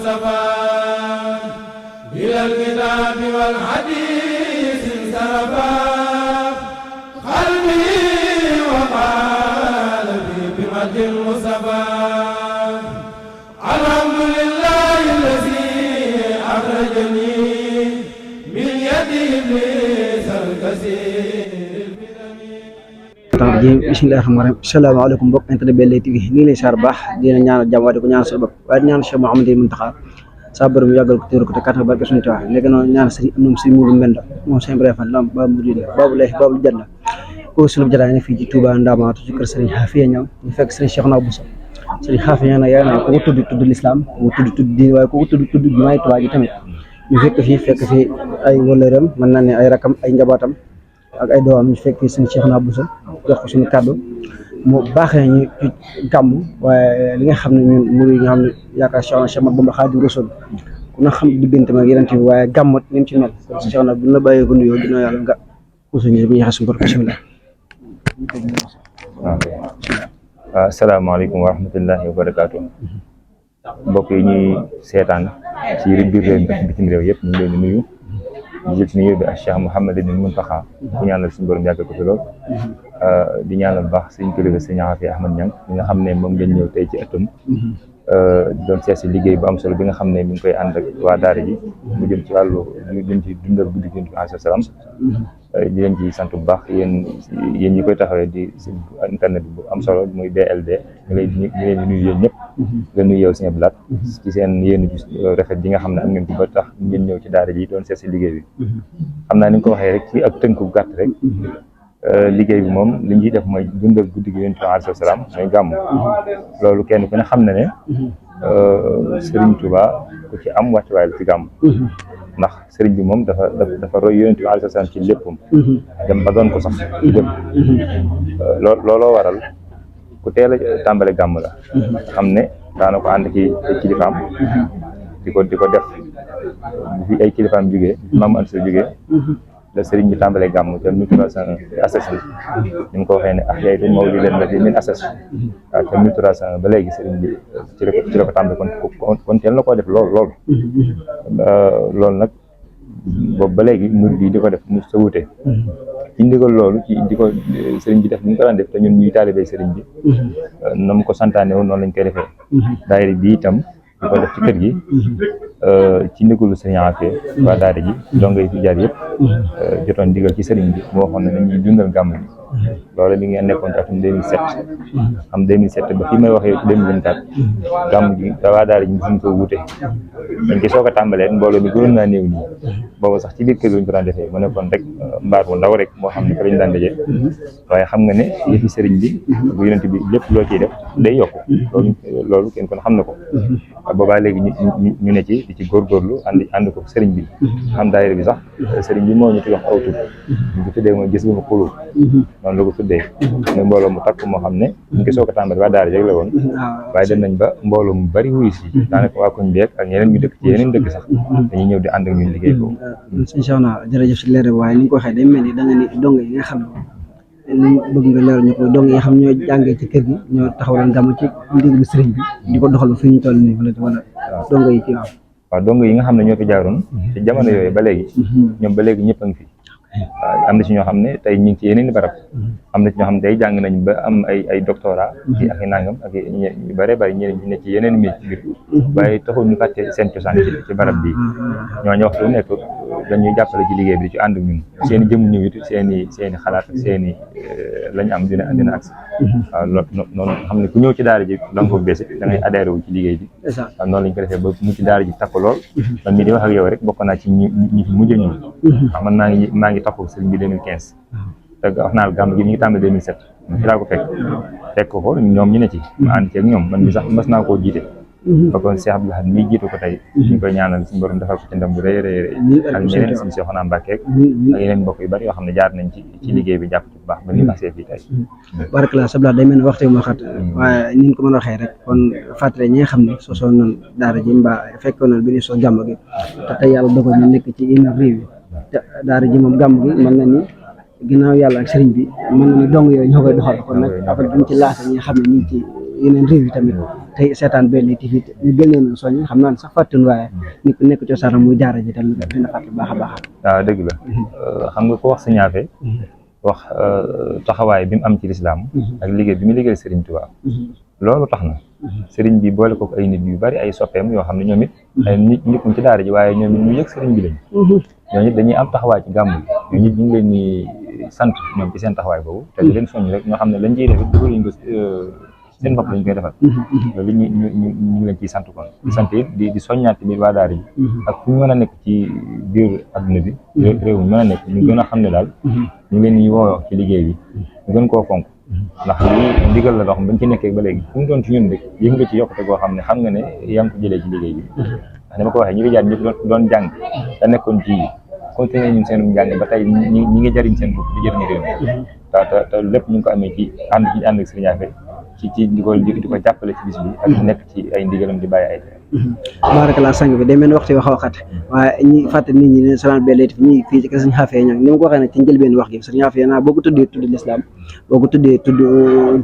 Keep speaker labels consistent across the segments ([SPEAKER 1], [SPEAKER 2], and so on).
[SPEAKER 1] المصطفى إلى الكتاب والحديث انصرفا قلبي وقالبي بمجد المصطفى الحمد لله الذي أخرجني من يد إبليس الكثير
[SPEAKER 2] bismillahirrahmanirrahim assalamualaikum mbokk internet Belle TV nii lay sar baax dina ñaanal jàmm di ko ñaanal sa bopp waaye ñaanal Cheikh Mouhamadou Mountakha sa borom yàggal ko téeru ko te kàttan barke suñu tawax léegi noonu ñaanal sëriñ am na si mu mbenda moom Cheikh Ibrahima Fall lam ba murid babu lay babu janna ko sunu jara ne fii ci Touba Ndamatou ci kër sëriñ Hafiya Ñaŋ ñu fekk sëriñ Cheikh Naw Bousso sëriñ Hafiya na yaa na ko tudd l'islam ko tudd diine waaye ko tudd may Touba ji tamit ñu fekk fi ay wëlëram mën naa ne ay rakam ay njabootam ak ay doom ñu fekk sëriñ Cheikh Naw Bousso jox ko suñu kàddu mu baaxee ñu ci gàmm waaye li nga xam ne ñun murid yi nga xam ne yaakaar Cheikh Bamba Xaadimu Rasuul ku na xam diggante ak yeneen bi waaye gàmmat ni mu ci mel kon si Cheikh na bu la bàyyee ko nuyoo ginnaaw yàlla nga usu ñu bu ñu xas mbor bismillah.
[SPEAKER 3] Asalaamaaleykum wa rahmatullahi wa barakaatu mbokk yi ñuy seetaan ci biir réew mi ak bitim réew yëpp ñu ngi leen di nuyu di jël ci nuyoo bi ak Cheikh Mouhamadou Mountakha di ñaanal suñu borom yàggal ko fi lool di ñaanal baax suñu kilifa sëñ Hafiya Ahmad Ñaŋ mi nga xam ne moom ngeen ñëw tey ci ëttam doon seet si liggéey bu am solo bi nga xam ne mi ngi koy ànd ak waa daara ji mu jëm ci wàllu ñu jëm ci dundal guddi gi alayhi salaam di leen ci sant bu baax yéen ñi koy taxawee di si internet bu am solo muy BLD ñu leen di nuyu yéen ñëpp nga nuyu yow Sëñ Blaat ci seen yéen rafet yi nga xam ne am ngeen ci ba tax ngeen ñëw ci daara ji doon seet si liggéey bi xam naa ni nga ko waxee rek ci ak tënk bu gàtt rek liggéey bi moom li ñuy def mooy dundal guddi gi Yonent bi alayhi salaam mooy gàmm loolu kenn ku ne xam na ne Serigne Touba ku ci am wàccuwaay la ci gàmm ndax Serigne bi moom dafa roy Yonent bi alayhi salaam ci léppam dem ba doon ko sax ci lépp looloo waral ku teel a tàmbale gàmm la xam ne daana ko ànd ci ay kilifaam di ko def bu fi ay kilifaam jógee maam Anta jógee la sëriñ bi tàmbalee gàmm te 1301 assas bi ni mu ko waxee ne ah yaay du mawli leen la di min assas waaw te 1301 ba léegi sëriñ bi ci la ko tàmbale kon teel na koo def loolu nag boobu ba léegi murid yi di ko def mu sa wute ci ndigal loolu ci di ko sëriñ bi def ni mu ko daan def te ñun ñuy taalibee sëriñ bi na mu ko santaane woon noonu lañ koy defee daayira bi itam di ko def ci kër gi ci ndigalu sëriñ Hafiya waa daara ji donga yi fi jaar yëpp jotoon digal ci sëriñ bi moo waxoon ne nañuy dundal gàmm bi loolu mi ngi nekkoon ci atum 2007 am 2007 ba fii may waxee ci 2024 gàmm gi waa daara ji ñu ko wute dañ ci soog a tàmbalee mbooloo mi gënoon naa néew nii boobu sax ci biir kër gi ñu ko daan defee mu nekkoon rek mbaar bu ndaw rek moo xam ne fa lañu daan dajee waaye xam nga ne yëfi sëriñ bi bu Yonent bi lépp loo ciy def day yokku loolu kenn kon xam na ko boobaa léegi ñu ne ci di ci góorgóorlu ànd ko sëriñ bi xam daayira bi sax sëriñ bi moo ñu ci wax aw tur ñu ko tuddee mooy gis bu ma xulul noonu la ko tuddee muy mbooloo mu takk moo xam ne ñu ngi soog a tàmbali waa daara jeg la woon waaye dem nañ ba mbooloo mu bari wuyu si daanaka waa koñ beeg ak ñeneen ñu dëkk ci yeneen dëkk sax dañuy ñëw di ànd ak ñun liggéey boobu
[SPEAKER 2] sëñ Cheikh na jërëjëf si leer waaye ni nga ko waxee day mel ni da nga ni dong yi nga xam ne bëgg nga leer ñu ko dong yi nga xam ñoo jàngee ci kër gi ñoo taxawaloon gàmm ci ndigalu sëriñ bi di ko doxal ba fi ñu toll nii wala dong yi ci
[SPEAKER 3] waaw dong yi nga xam ne ñoo fi jaaroon ci jamono yooyu ba léegi ñoom ba léegi ñëpp a ngi fi waaw am na ci ñoo xam ne tey ñu ngi ci yeneen i barab am na ci ñoo xam ne tey jàng nañ ba am ay doctorat ci ak i nangam ak ñu bare bari ñeneen ñi ne ci yeneen mi mbir waaye taxul ñu fàtte seen cosaan ci barab bi ñooñu waxtu bu nekk dañuy jàppale ci liggéey bi di ci ànd ak ñun seen i jëm ñëw it seen i xalaat ak seen i lañu am dina agsi waaw noonu xam ne ku ñëw ci daara ji da nga ko bees da ngay adhéré wu ci liggéey bi waaw noonu lañ ko defee ba mu ci daara ji takk lool man mii di wax ak yow rek bokk naa ci ñi fi mujj a ñëw waaw man maa ngi topp sëriñ bi 2015 te wax naa gàmm gi mi ngi tàmbali 2007 ci laa ko fekk ko ñoom ñu ne ci ma ànd ci ak ñoom man mi sax mas naa koo jiite ba kon Cheikh Abdou Lahad mii jiitu ko tey ñu koy ñaanal suñu borom defal ko ci ndam bu rëy ak ñeneen suñu Cheikhouna Mbacké ak yeneen mbokk yu bari yoo xam ne jaar nañ ci liggéey bi jàpp ci bu baax ba ni passé fii tey
[SPEAKER 2] barakallah sabla day mel ne waxtu moo xat waaye ni ñu ko mën a waxee rek kon fàttali ñi nga xam ne sosoon nañ daara ji mbaa fekkoon nañ bi ñu soo gàmm gi te tey yàlla dogal ñu nekk ci yenn réew yi te daara ji moom gàmm gi mën na ni ginnaaw yàlla ak sëriñ bi mën na ni dong yooyu ñoo koy doxal kon nag après duñ ci laata ñi nga xam ne ñu ngi ci yeneen réew yi tamit tey seetaan Belle TV ñu gën leen a soññ xam naa ne sax fàttun waaye nit ku nekk cosaanam muy daara ji tam dina fàtte baax a baax.
[SPEAKER 3] waaw dëgg la xam nga ko wax Sëñ Afe wax taxawaay bi mu am ci lislaam ak liggéey bi mu liggéey Serigne Touba loolu tax na Serigne bi boole ko ay nit yu bari ay soppeem yoo xam ne ñoom it ay nit ñëkkuñ ci daara ji waaye ñoom it ñu yëg Serigne bi lañ ñooñu dañuy am taxawaay ci gàmmu bi ñooñu ñu ngi leen di sant ñoom ci seen taxawaay boobu te di leen soññ rek ñoo xam ne lañ ciy def it dugaluñ ko seen bopp lañ koy defal loolu ñu ngi leen ciy sant kon di sant it di soññaat tamit waa daara ji ak fu ñu mën a nekk ci biir adduna bi réew mi mën a nekk ñu gën a xam ne daal ñu leen di woo ci liggéey bi ñu gën koo fonk ndax lii ndigal la loo xam bañ ci nekkee ba léegi fu mu doon ci ñun rek yëg nga ci yokkute goo xam ne xam nga ne yaa ngi ko jëlee ci liggéey bi ndax ni ma ko waxee ñi fi jaar ñëpp doon jàng te nekkoon ci continuer ñun seen njàng ba tey ñi ngi jariñ seen bopp di jëriñu réew mi te lépp ñu ngi ko amee ci ànd ak Serigne Afe ci di ko jàppale ci bis bi ak nekk ci ay ndigalam di bàyyi ay
[SPEAKER 2] barakallah sang bi day mel ni waxtu yi waxat waaye ñi fàtte nit ñi ne Salam Belle TV ñi fii ci kër Serigne Afe Niang ni ma ko waxee nag ci njëlbeen wax gi Serigne Afe naa boo ko tuddee tudd l'islam boo ko tuddee tudd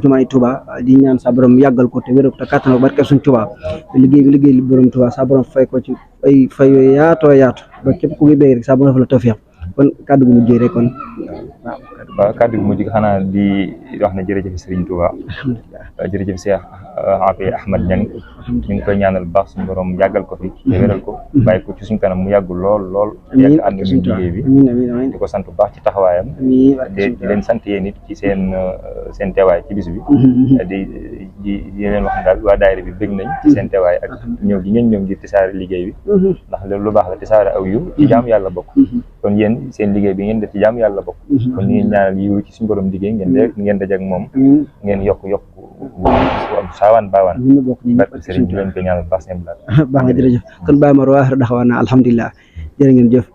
[SPEAKER 2] jumaay Touba di ñaan sa borom yàggal ko te wéral ko te kàttan barke suñ Touba liggéey li borom Touba sa borom fay ko ci ay fay yooyu yaatoo yaatu ba képp ku ngi béy rek sa borom fa la tawfiq kon kàddu gu mujjee rek kon
[SPEAKER 3] waaw kàddu gu mujj xanaa di wax ne jërëjëf Serigne Touba jërëjëf Cheikh Afe Ahmed Niang ñu ngi koy ñaanal baax suñu borom yàggal ko fi te wéral ko bàyyi ko ci suñu kanam mu yàggul lool yàgg ànd ñu liggéey bi di ko sant bu baax ci taxawaayam di leen sant yéen it ci seen teewaay ci bis bi di leen wax ne daal waa daayira bi bëgg nañ ci seen teewaay ak ñëw gi ngeen ñëw ngir tisaare liggéey bi ndax loolu lu baax la tisaare aw yu ci jaamu yàlla bokk kon yéen seen liggéey bi ngeen def ci jaamu yàlla bokk kon ñu ngi ñaanal yiw ci suñu borom liggéey ngeen daje ak moom ngeen yokk saawaan baawaan barke Serigne bi leen ko ñaanal baax seen blaat
[SPEAKER 2] baax na jërëjëf kon Baye Mor waa daxawaana alhamdulilah jërë ngeen jëf